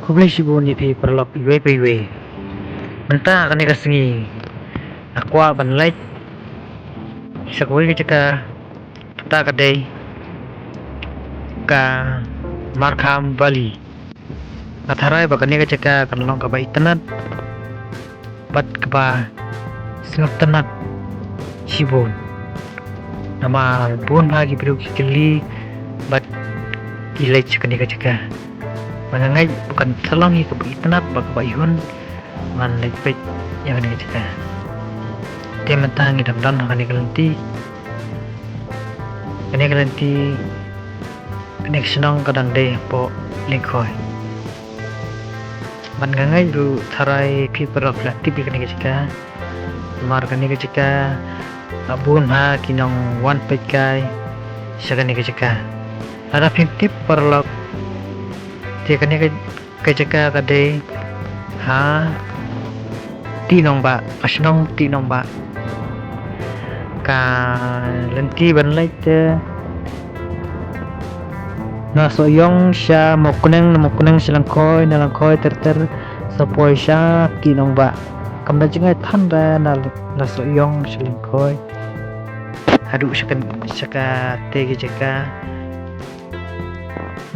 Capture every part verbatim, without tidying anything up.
Khublei shibun ïa phi paralok iwei pa iwei. Mynta kane ka sngi nga kwah ban leit sha kawei ka jaka, kata ka dei ka Markham Valley. Nga tharai ba kane ka jaka kan long kaba itynnad bad kaba sngewtynnad shibun. Namar bun ha ki briew ki kylli bad ki leit sha kane ka jaka. Ba nga ngeit ba kan sa long hi kaba itynnad bad kaba ihun ban leit peit ïa kane ka jaka. Te mynta ngi dang don ha kane ka lynti. Kane ka lynti, kane ka shnong ka dang dei hapoh Lyngkhoi. Bad nga ngeit ruh tharai phi paralok la tip ïa kane ka jaka. Namar kane ka jaka, ah, bun ha ki nongwan peit kai sha kane ka jaka. Lada phim tip paralok, te kane ka, ka jaka ka dei ha Tih Nongbah, ka shnong Tih Nongbah. Ka lynti ban leit te na Sohiong sha Mawkneng, na Mawkneng sha Lyngkhoi, na Lyngkhoi ter ter sa poi sha Tih Nongbah. Kam da jngai than da na, na Sohiong sha Lyngkhoi. Haduh sha ka, sha kata ka jaka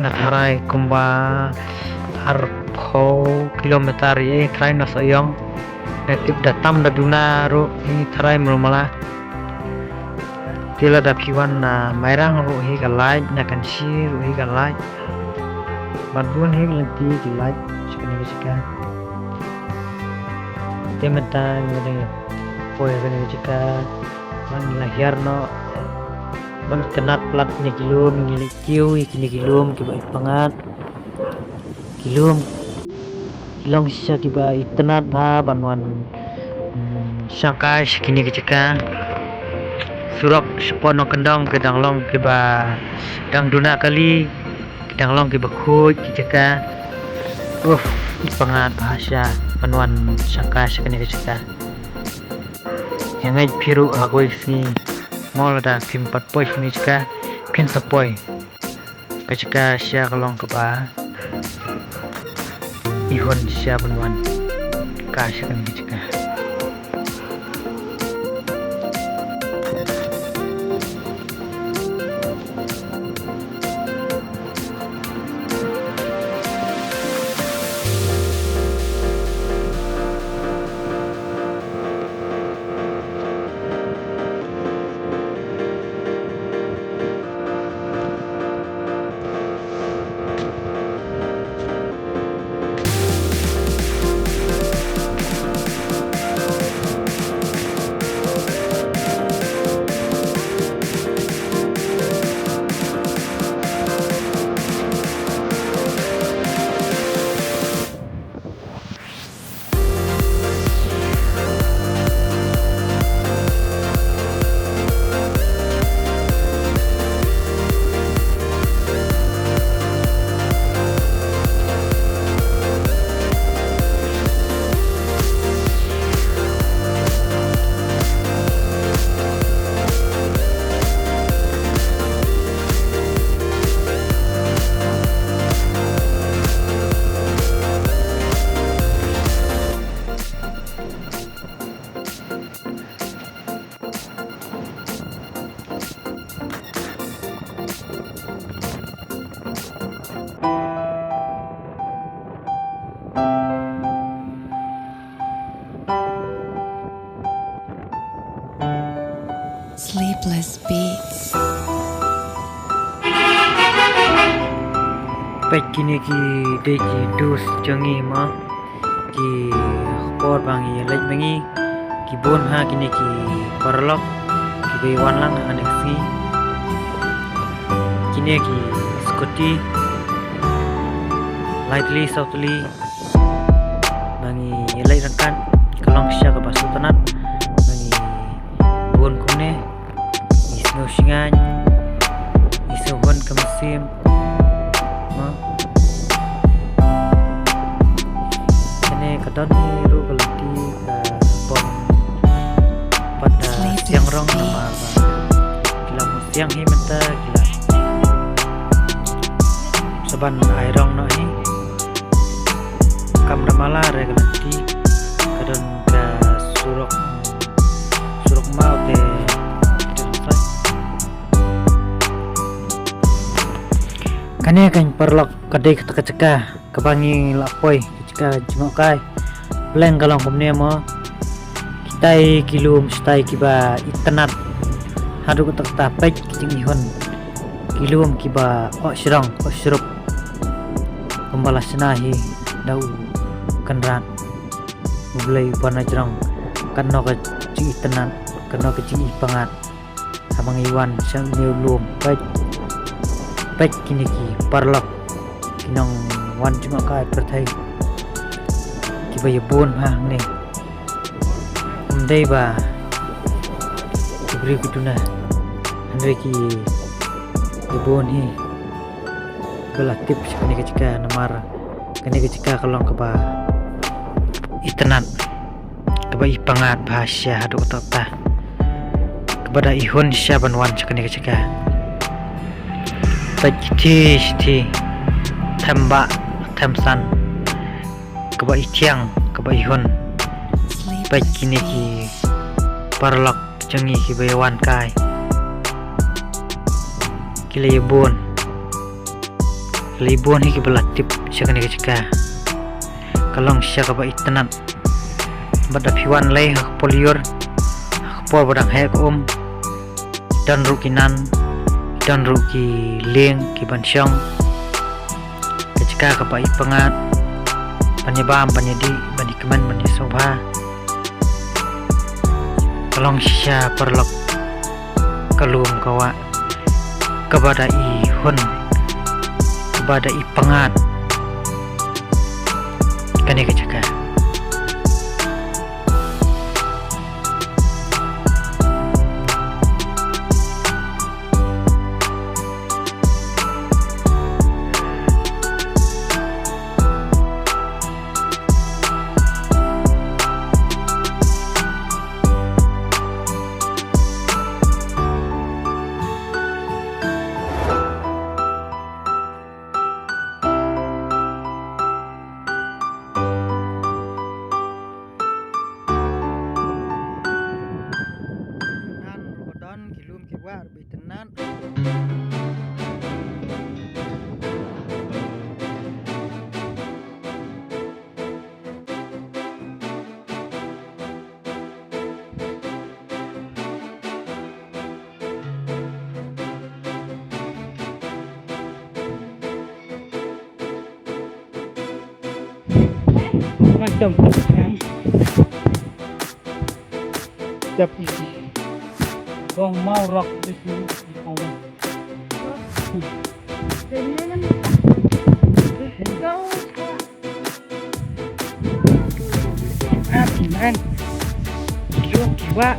nga tharai kumba arphew kilometer ïa, tharai na Sohiong. Nga tip da tam da duna ruh ïa, tharai mrumala. Te lada phi wan na Mairang ruh hi ka lait, na Kynshi ruh hi ka lait. Bad bun hi ka lynti ki lait sha kane ka jaka. Te mynta nga dang poi ha kane ka jaka. Bad ngi la hiar noh. Bad ngi kynat palat ïa ki lum, ngi leit kiew ïa kine ki lum kiba ipngat. Ki lum ki long shisha kiba itynnad bha ban wan, mm, shangkai sha kine ki jaka. Surok shapoh Nongkyndong ki dang long kiba dang duna kali, ki dang long kiba khuid ki jaka. Uff, itynnad bha shisha ban wan shangkai sha kine ki jaka. Nga ngeit phi ruh ha kawei ka sngi mo lada phim pat poi sha kine ki jaka, phin sa poi. Ka jaka shisha ka long kaba ihun shisha ban wan kai sha kane ka jaka. Sleepless Beats. Peit kine ki dei ki dos jong ngi ma. Ki khubor ba ngi leit ma ngi, ki bun ha kine ki paralok kiba wan lang ha kane ka sngi. Kine ki scooty lai tylli saw tylli ba ngi leit ryngkat, ka long shisha kaba sngewtynnad ba ngi bun kumne. Ngi sngew shngaiñ, ngi sngew hun ka mynsiem. Mo. Kane ka don hi ruh ka lynti ka bom. Pat da siang rong namar ba ki la siang hi mynta ki la sa ban ai rong noh hi. kam da mala re ka lynti, ka don ka surok, surok maw te. Kane kan paralok ka dei kata ka jaka kaba ngi la poi, ka jaka jngohkai. Pleng ka long kumne mo. Kitai ki lum, kitai kiba itynnat. Haduh katta katta, peit ki jingihun. Ki lum kiba oh shrong, oh shrup. Kumba la shna hi da u Kynrad. U Blei uba na jrong. Katno ka jingitynnat, katno ka jingipangad. Haba ngi wan sha une u lum, peit, peit kine ki paralok ki nongwan jngohkai pyrthei, kiba ïa bun ha hangne. Ym dei ba ki briew ki duna, hynrei ki ïa bun hi ba la tip sha kane ka jaka, namar kane ka jaka ka long kaba itynnat, kaba ipangad bha shisha haduh katta katta, kaba da ihun shisha ban wan sha kane ka jaka. Peit, shithi shithi, them bah them san, kaba ithiang, kaba ihun. Peit kine ki paralok jong ngi kiba ïa wan kai, ki la ïa bun. Ki la ïa bun hi kiba la tip sha kane ka jaka. Ka long shisha kaba itynnat. Bad da phi wan lei ha ka por lyiur, ha ka por ba dang heh ka um, don ruh ki nan, don ruh ki lieng kiban shong. Ka jaka kaba ipangad ban ïa bam, ban ïa dih, ban ïa kmen, ban ïa sngewbha. Ka long shisha paralok ka lum ka wah, kaba da ihun, kaba da ipangad kane ka jaka. Nan ruh ba don ki lum ki wah ruh ba itynnat. Macam. Jap. Bong mau rock di sini. Amen. Yo, kiwa.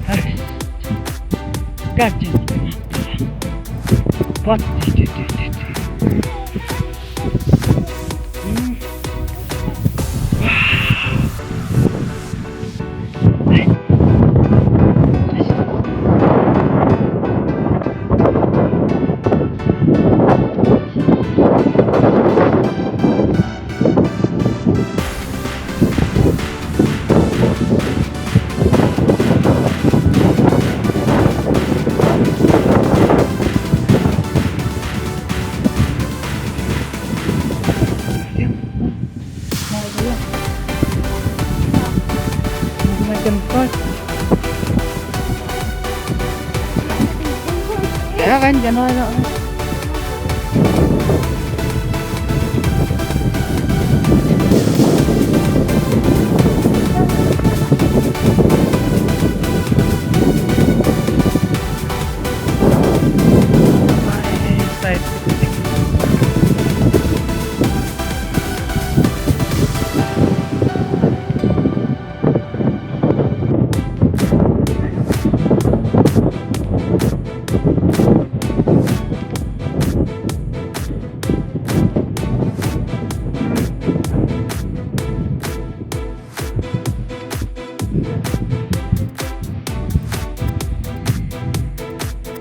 Hai. Gajin. Pot. Hmm. Macam kos. Ya kan, jangan.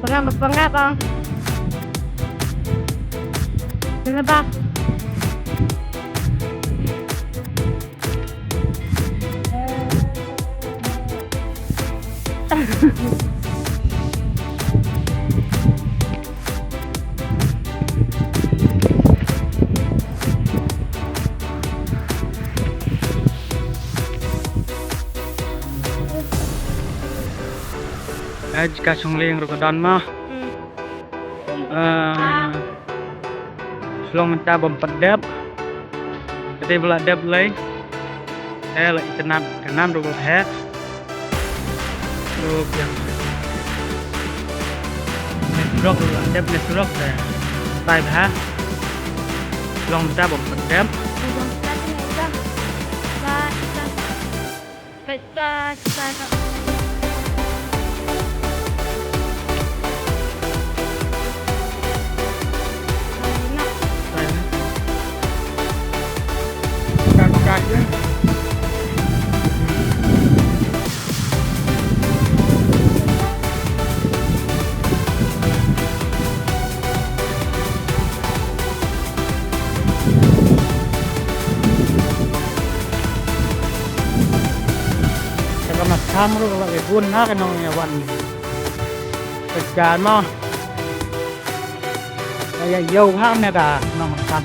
Pengat, pengat, ah. Kenapa? Ej ka shong lieng ruh ka don ma. Ah, shlong mynta bym pat dep. Kata ba la dep lei. Eh, la itynnad kanan ruh ba heh. Ruh biang. Ne surok ruh la dep ne surok de. Tai bha. Shlong mynta bym pat dep. Bye, bye. Bye, bye. Ka makham ruh ka la bun na ka nong ïa wan. Ka jan ma. Ka ïa ïew ha ne ka nong makham.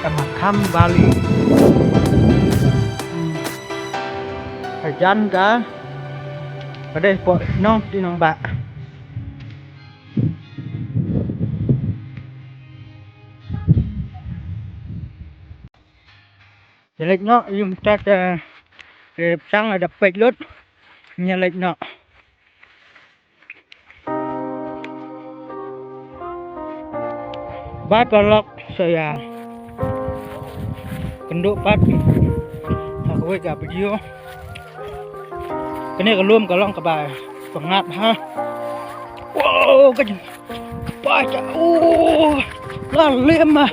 Ka makham Bali. Hmm. Ka jan ka. Ka dei pok nong ti nong ba. Ïa leit noh, ïa mynta te, eh, psang ada peit lut. Ïa leit noh. Bye paralok, sa ïa kynduh pat ha kawei ka video. Kane ka lum ka long kaba pyngngad ha. Wow, ka jing. Ba ka, oh, la lem ah.